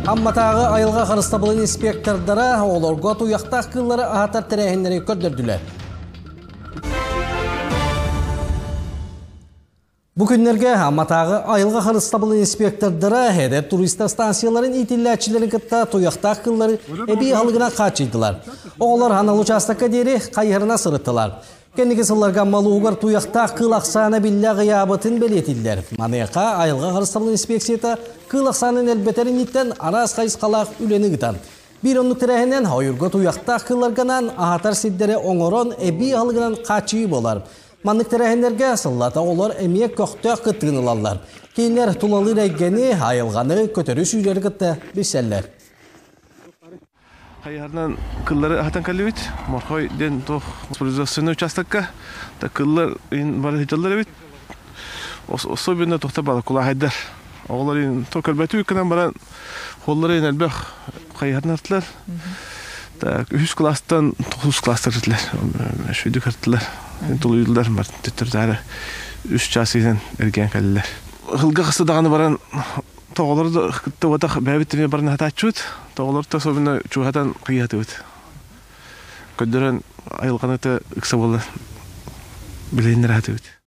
Амматааҕы айылҕа харыстабылын инспектордара оҕолорго туйахтаах кыыллары аһатар тэрээһиннэри көрдөрдүлэр. Бу күннэргэ Амматааҕы айылҕа харыстабылын инспектордара эдэр туристар станцияларын иитиллээччилэрин кытта туйахтаах кыыллары эбии аһылыгынан хааччыйдылар. Оҕолор анал учаастакка диэри хайыһарынан сырыттылар. Кэнники сылларга Амма туйахтаах кыыл ахсаана биллэ аҕыйаабытын бэлиэтииллэр. Маныаха айылҕа харыстабылын инспекцията кыыл ахсаанын элбэтэр инниттэн араас хайысхалаах үлэни ыытар. Биир оннук тэрээһинэн ойуурга туйахтаах кыылларганан аһатар сирдэри оҥорон эбии аһылыгынан хааччыйыы буолар. Маннык тэрээһиннэргэ сыллата оҕолор эмиэ көхтөөх кыттыыны ылаллар. Кинилэр тулалыыр эйгэни, айылҕаны, көтөрү-сүүрэри кытта билсэллэр. Хайыһарынан кыллары аһатан кэллибит. Морхой диэн туох производственный участокка кыллар бары сылдьаллар эбит. Особенно тохта бала кулаахайдар. Оҕолор то көрбөтү гынан баран холлары элбэх хайыһарынан артылар. Так, үһүс класстан тоҕус класстар артылар. Шүйдүк артылар. Тулуйдулар бар төттөрдары үс час иһинэн эргийэн кэллилэр. Хылга хасты даҕаны баран тоҕолор да кытта бэйэбит эмиэ баран хатааччыбыт. Тоҕолор да особенно чугаһатан кыйыһатыбыт. Көрдөрөн айылҕаны ыкса буолла билиһиннэрэ хатыбыт.